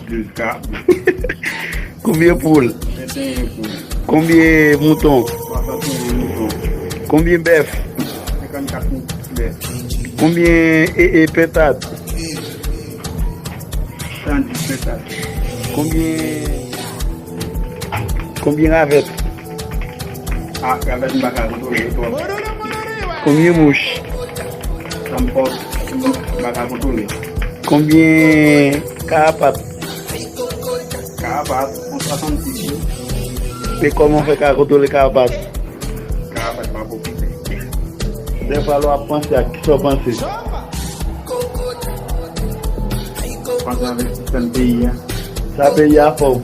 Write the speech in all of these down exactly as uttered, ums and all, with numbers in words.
Douz kab. Konbyen poul? Venteyen poul. Konbyen mouton? Swasanteyen mouton. Konbyen bèf? Senkannkat bèf. Konbyen e, e, pentad? San dis pentad. Konbyen, konbyen ravèt? A, ravèt m pa ka kontwole yo twòp. Konbyen mouch? Sa m pòt, m pa ka kontwole. Konbyen karapat? Karapat, yon swasannsis wi. E kòman w fè ka kontwole karapat? Karapat pa pwofite. Dèfwa lè w ap panse ak, kisa w panse? Panse avèk sistèm peyi a. Sa peyi a fè w?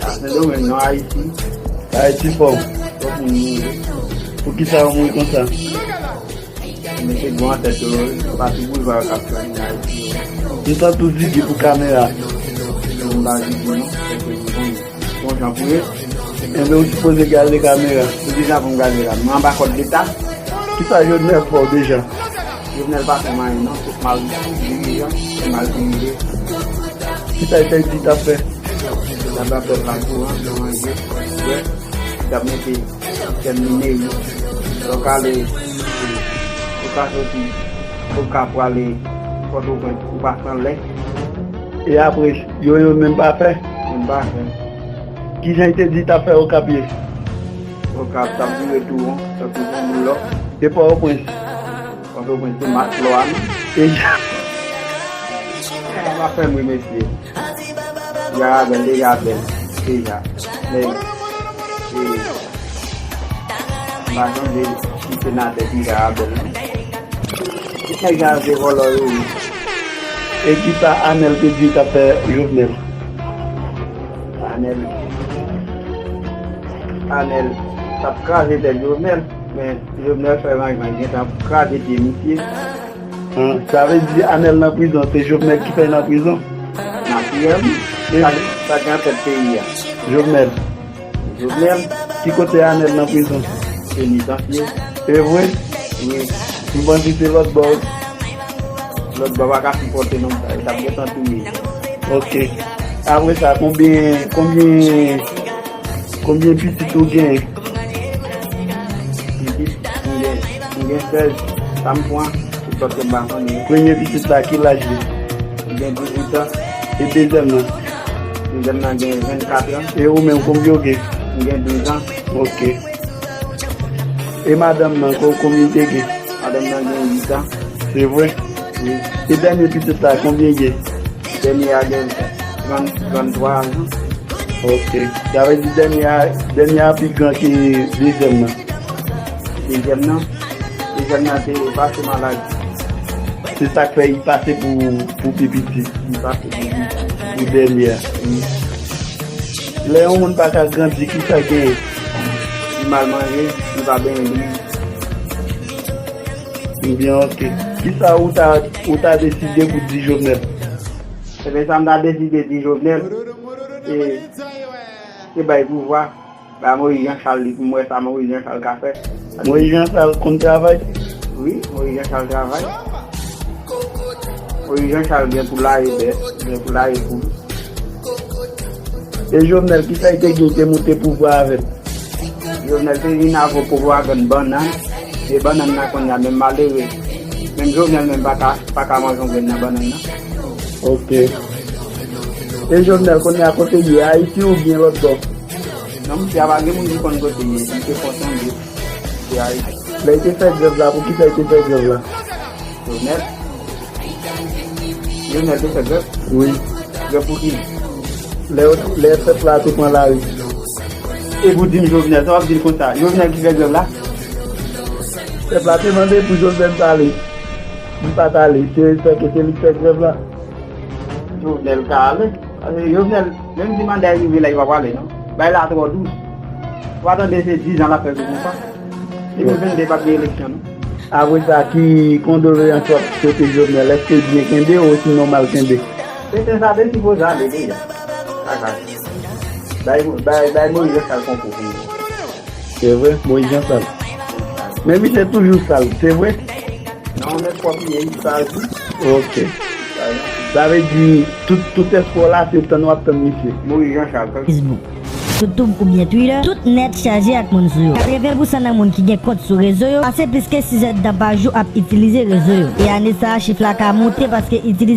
A Sendomeng non, Ayiti. Ayiti fè w? Twòp moun mouri. Poukisa yo mouri konsa? Mesye gwo antèt yo, pati boujwa yo k ap fè ann Ayiti yo. M tann tou zigi pou kamera. M pa zigi non, se ke m konnen. Bon jan pou ye. Enben, ou sipoze gade kamera. Poukisa pou m gade la? Mwen anba kòd Leta. Kisa Jovenel fè w deja? Jovenel pa fè m anyen non, se mal dirije, se mal dirije. Kisa l te di t ap fè? L ap ba pèp la kouran, manje, bwè, l ap mete sistèm nimerik. Lè w ka ale, ou ka soti, ou ka prale Pòtoprens, ou pa san lè. E apre, yo, yo menm pa fè? Menm pa fè. Kijan l te di t ap fè Okap ye? Okap t ap vire tou won, tankou yon boul lò. E Pòtoprens? Pòtoprens se mak lò a non. E sa va fè m ri mesye. Piga bèl, deja bèl. Deja. Men, e, m pa sonje si senatè Piga a bèl non. Tout nèg sa yo se vòlò yo ye. E kisa Anèl te di t ap fè Jovenel? Anèl, Anèl t ap kraze tèt Jovenel, men Jovenel fè ranjman, li gentan kraze pye misye. An, sa vle di Anèl nan prizon, se Jovenel ki fè l nan prizon? Natirèlman. E sa, sa ki antèt peyi a. Jovenel. Jovenel. Ki kote Anèl nan prizon? Penitansye. E vre? Wi. M panse se lòt bò. Lòt bò pa ka sipòte nonm sa yo, t ap gentan touye. Ok. Apre sa, konbyen, konbyen, konbyen pitit ou genyen? Pitit, m gen, m gen sèz, sa m pran, se paske m pa konnen. Premye pitit la, ki laj li? Li gen dizuit an. E dezyèm nan? Dezyèm nan gen vennkat an. E ou menm, konbyen w gen? M gen douz an. Ok. E madanm nan, ko-, konbyen l te gen? Madanm nan gen uit an. Se vre? Wi. E dènye pitit la, konbyen l gen? Dènye a gen trann, tranntwa an. Ok. Sa vle di dènye a, dènye a pi gran ke dezyèm nan. Dezyèm nan? Dezyèm nan te pase maladi. Se sa k fè li pase pou, pou pi piti. Li pase pou pi piti. Pou dènye a. Wi. Lè yon moun pa ka grandi, kisa k genyen? Li mal manje, li pa benyen, li Ebyen, ok. Kisa ou ta, ou ta deside pou di Jovenel? Ebyen, sa m ta deside di Jovenel, se, se bay pouvwa, bay Moïse Jean Charles li pou m wè sa Moïse Jean Charles ka fè. Moïse Jean Charles konn travay? Wi, Moïse Jean Charles travay. Moïse Jean Charles gen pou lare bèf, gen pou lare poul. E Jovenel, kisa l te gen, l te moute pouvwa avè l? Jovenel te vin avè pwopagann bannann. E bannann nan kounye a menm malere. Menm Jovenel menm pa ka, pa ka manje yon grenn nan bannann nan. Ok. E Jovenel, kounye a kote l ye, Ayiti oubyen lòt bò? Non, misye a pa gen moun ki konn kote l ye. Misye fon sonje. Se Ayiti. Lè l te fè grèv la, poukisa l te fè grèv la? Jovenel? Jovenel te fè grèv? Wi. Grèv pou ki? Lè, lè pèp la te pran lari. E pou di m Jovenel, sa w ap di l konsa? Jovenel ki fè grèv la? Pèp la te mande pou Jovenel t ale. Li pa t ale. Se, se ke se li k fè grèv la. Jovenel ka ale. Paske Jovenel, menm si manda l rive la, li pa prale, non. Bagay la twò dous. Ou pa tande se diz an l ap fè sou pouvwa. Depi vennde pa t gen eleksyon, non. Apre sa, ki kondoleyans w ap swete Jovenel? Èske l byen kenbe osinon mal kenbe? Se te sa te sipoze ale deja. Kaka. Bay, bay, bay Moïse Jean Charles konkou pou li. Se vre, Moïse Jean Charles. Men misye toujou sal, se vre? Non, men pwòp li ye, li sal tou. Ok. Sa yon Sa vle di, tout, tout èspò la, se tann w ap tann misye. Moyiz Janchak. Facebook, YouTube oubyen Twitter, tout nèt chaje ak moun sou yo. Katreven pousan nan moun ki gen kont sou rezo yo pase plis ke sis èdtan pa jou ap itilize rezo yo. E ane sa a, chif la ka moute paske itilize